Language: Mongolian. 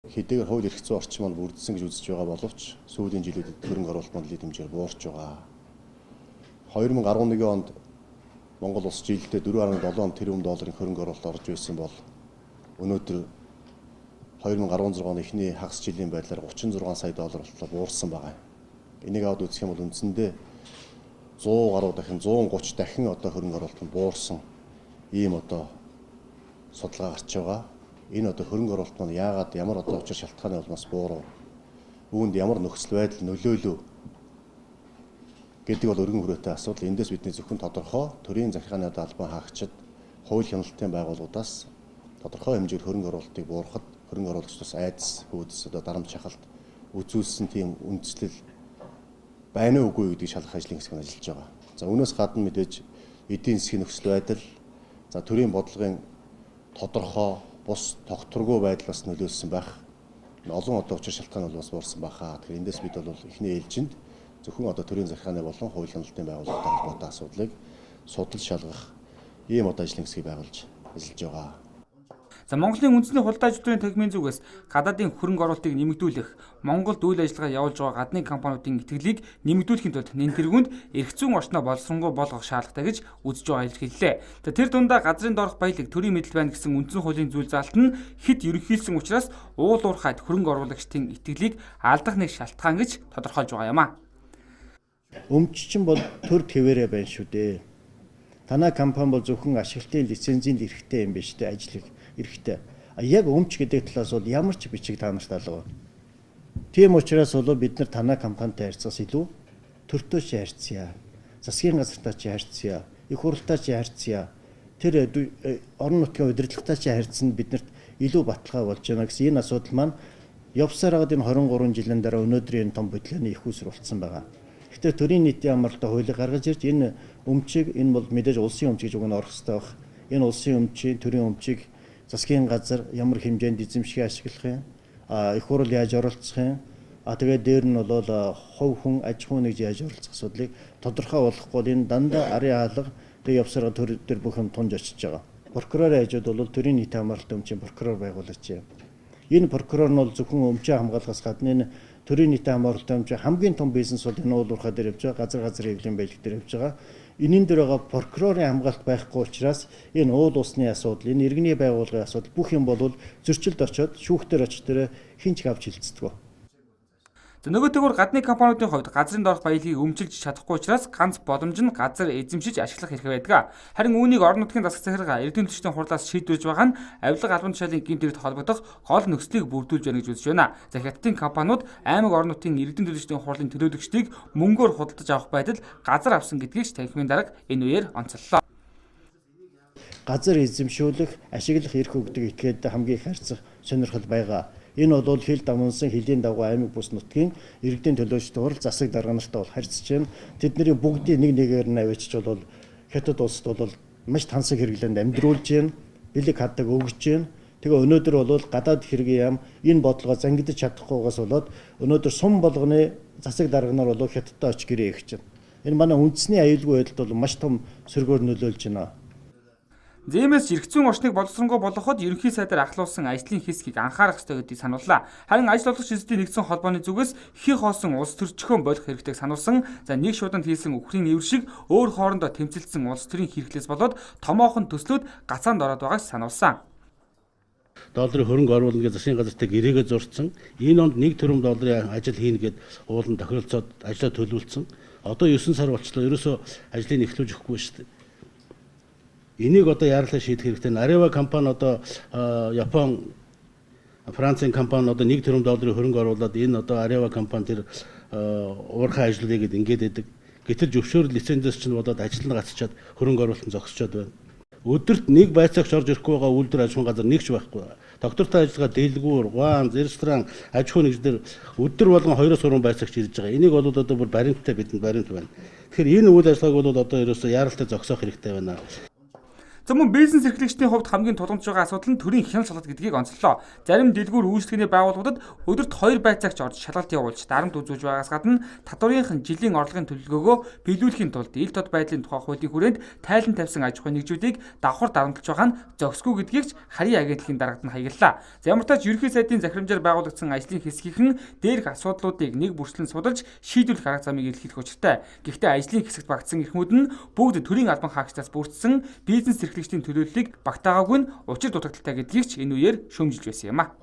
Хэдийгээр хууль эрх зүйн орчин маань бүрдсэн гэж үзэж байгаа боловч сүүлийн жилүүдэд хөрөнгө оруулалт маань дэд хэмжээгээр буурч байгаа. 2011 онд Монгол улс жилдээ 4.7 тэрбум долларын хөрөнгө оруулалт орж байсан бол өнөөдөр 2016 оны эхний хагас жилийн байдлаар 36 сая доллар болтлоо буурсан байгаа. Энийг аваад үзэх юм бол үндсэндээ 100 гаруй дахин, 130 дахин одоо хөрөнгө оруулалт нь буурсан ийм одоо судалгаа гарч байгаа. Энэ одоо хөрөнгө оруулалт маань яагаад, ямар одоо учир шалтгааны улмаас буурав? Үүнд ямар нөхцөл байдал нөлөөлөв гэдэг бол өргөн хүрээтэй асуудал. Эндээс бидний зөвхөн тодорхой төрийн захиргааны одоо албан хаагчид, хууль хяналтын байгууллагуудаас тодорхой хэмжээгээр хөрөнгө оруулалтыг буурахад хөрөнгө оруулагчдаас айдас, хүйдэс, одоо дарамт шахалт үзүүлсэн тийм үндслэл байна уу, үгүй гэдгийг шалгах ажлын хэсэг нь ажиллаж байгаа. За, үүнээс гадна мэдээж эдийн засгийн нөхцөл байдал, за, төрийн бодлогын тодорхой бус тогтворгүй байдал бас нөлөөлсөн байх. Олон одоо учир шалтгаан бол бас буурсан байхаа. Тэгэхээр эндээс бид бол эхний ээлжинд зөвхөн одоо төрийн захиргааны болон хууль хяналтын байгууллагатай холбоотой асуудлыг судалж шалгах ийм одоо ажлын хэсгийг байгуулж ажиллаж байгаа. За, Монголын үндэсний худалдаа үйлдвэрийн танхимын зүгээс гадаадын хөрөнгө оруулалтыг нэмэгдүүлэх, Монголд үйл ажиллагаа явуулж байгаа гадны компаниудын итгэлийг нэмэгдүүлэхийн тулд нэн тэргуунд эрх зүйн орчноо боловсронгуй болгох шаардлагатай гэж үзэж байгаа илэрхийллээ. За, тэр дундаа газрын доорх баялаг төрийн мэдэл байна гэсэн үндсэн хуулийн зүйл заалт нь хэт ерөнхийлсөн учраас уул уурхайд хөрөнгө оруулагчдын итгэлийг алдах нэг шалтгаан гэж тодорхойлж байгаа юм а. Өмч чинь бол төр хэвээрээ байна шүү дээ. Танай компани бол зөвхөн ашиглалтын лицензийн эрхтэй юм биш үү, ажил эрхтэй. А яг өмч гэдэг талаас бол ямар ч бичиг та нарт алга. Тийм учраас бол бид нар танай компанитай харьцаас илүү төртөө чи харьцъя. Засгийн газартай чи харьцъя. Их хурлтай чи харьцъя. Тэр орон нутгийн удирдлагатай чи харьцсан биднэрт илүү баталгаа болж байна гэсэн энэ асуудал маань явсаар байгаад энэ 23 жилийн дараа өнөөдрийн энэ том бодлооны эх үүсвэр болцсон байгаа. Гэхдээ төрийн нийтийн хамааралтай хуулийг гаргаж ирж, энэ өмчийг, энэ бол мэдээж улсын өмч гэж үг нь орох хэрэгтэй байх. Энэ улсын өмчийн, төрийн өмчийг засгийн газар ямар хэмжээнд эзэмших, ашиглах юм, а их хурл яаж оролцох юм, а тэгээд дээр нь бол хувь хүн, аж ахуйн нэгж яаж оролцох асуудлыг тодорхой болохгүй бол энэ дандаа арын хаалга, тэг явсараа төр дээр бүх юм тунж очиж байгаа. Прокурорын хажууд бол төрийн нийтийн хамааралтай өмчийн прокурор байгуулаж. Энэ прокурор нь бол зөвхөн өмчөө хамгаалахаас гадна энэ төрийн нийтийн хамааралтай өмч хамгийн том бизнес бол энэ уул уурхай дээр явж байгаа, газар газар хэвлэлийн баялаг дээр явж байгаа. Энийн дээр байгаа прокурорын хамгаалалт байхгүй учраас энэ уул усны асуудал, энэ иргэний байгууллагын асуудал бүх юм бол зөрчилд очиод шүүхтэр очих дээр хэн ч авч хилцдэг. За, нөгөө төгөр гадны компаниудын хувьд газрын доорх баялагийг өмчилж чадахгүй учраас ганц боломж нь газар эзэмшиж ашиглах эрх байдаг. Харин үүнийг орон нутгийн засаг захиргаа, эрдэм төлчдийн хурлаас шийдвэрж байгаа нь авилга, албан тушаалын гэмт хэрэгт холбогдох гол нөхцөлийг бүрдүүлж байна гэж үзэж байна. За, хятадын компаниуд аймаг, орон нутгийн эрдэм төлчдийн хурлын төлөөлөгчдийг мөнгөөр худалдаж авах байдал газар авсан гэдгийг ч танхимын дарга энэ үеэр онцоллоо. Газар эзэмшүүлэх, ашиглах эрх өгдөг этгээд хамгийн их харьцах сонирхол байгаа. Энэ бол хил дамнасан хилийн дагуу аймаг бүс нутгийн иргэдийн төлөөлөгчдийн хурал, засаг дарга нартай бол харьцаж байна. Тэдний бүгдийг нэг нэгээр нь авчиж бол Хятад улсад бол маш тансаг хэрэглээнд амьдруулж байна. Бэлэг хаддаг өгж байна. Тэгээ өнөөдөр бол гадаад хэргийн яам энэ бодлогоо зангидаж чадахгүйгээс болоод өнөөдөр сум болгоны засаг дарга нар бол Хятадтай очиж гэрээ өгч байна. Энэ манай үндэсний аюулгүй байдалд бол маш том сөргөөр нөлөөлж байна. Зэмээс эрх зүйн орчныг боловсронгуй болгоход ерөнхий сайдаар ахлуулсан ажлын хэсгийг анхаарах ёстой гэдгийг санууллаа. Харин ажил олгогч эзэдийн нэгдсэн холбооны зүгээс хий хоосон улс төрчхөө болох хэрэгтэйг сануулсан. За, нэг шууданд хийсэн үхрийн эвэр шиг өөр хоорондоо тэмцэлдсэн улс төрийн хэрэглээс болоод томоохон төслүүд гацаанд ороод байгааг сануулсан. Долларын хөрөнгө оруулна гэж засгийн газартай гэрээгээ зурцсан. Энэ онд 1 тэрбум долларын ажил хийнэ гэд уулын тохиролцоод ажлаа төлөвлөсөн. Одоо 9 сар болчлоо, ерөөсөө ажлыг эхлүүлж өгөхгүй шүү дээ. Энийг одоо яарлаа шийдэх хэрэгтэй. Areva компани, одоо Япон, Францын компани одоо 1 тэрбум долларын хөрөнгө оруулаад, энэ одоо Areva компани тэр уурхай ажлыг гээд ингээд байдаг. Гэтэл зөвшөөрөл, лицензээс чинь болоод ажил нь гацчаад хөрөнгө оруулалт нь зогсчоод байна. Өдөрт нэг байцаагч орж ирэхгүй байгаа үйлдвэр, аж ахуйн газар нэг ч байхгүй. Тогтвортой ажиллагаа дэлгүүр, гуан, ресторан, аж ахуйн нэгжлэр өдөр болгон 2-3 байцаагч ирж байгаа. Энийг бол одоо бүр баримттай, бидэнд баримт байна. Тэгэхээр энэ үйл ажиллагааг бол одоо ерөөсөө яаралтай зогсоох хэрэгтэй байна. За мөн бизнес эрхлэгчдийн хувьд хамгийн тулгамдж байгаа асуудал нь төрийн хяналт шалгалт гэдгийг онцлоо. Зарим дэлгүүр үйлчилгээний байгууллагуудад өдөрт 2 байцаагч орж шалгалт явуулж дарамт үзүүлж байгаагаас гадна татварын жилийн орлогын төлөвлөгөөгөө биелүүлэхийн тулд ил тод байдлын тухай хуулийн хүрээнд тайлан тавьсан аж ахуйн нэгжүүдийг давхар дарамтлж байгаа нь зохисгүй гэдгийг ч харийн агентлагийн даргад нь хаяглаа. За ямар ч тач ерөнхий сайдын захирамжаар байгуулагдсан ажлын хэсгийнхэн дээрх асуудлуудыг нэг бүрчлэн судалж шийдвэрлэх арга замыг илэрхийлэх учиртай. Гэхдээ ажлын хэсэгт багтсан эрхмүүд нь бүгд төрийн албан хаагчдаас бүрдсэн бизнес эрхлэгчдийн төлөөллийг багтаагаагүй нь учир дутагдaltaй гэдгийг ч энэ үеэр шүүмжилж байсан юм а.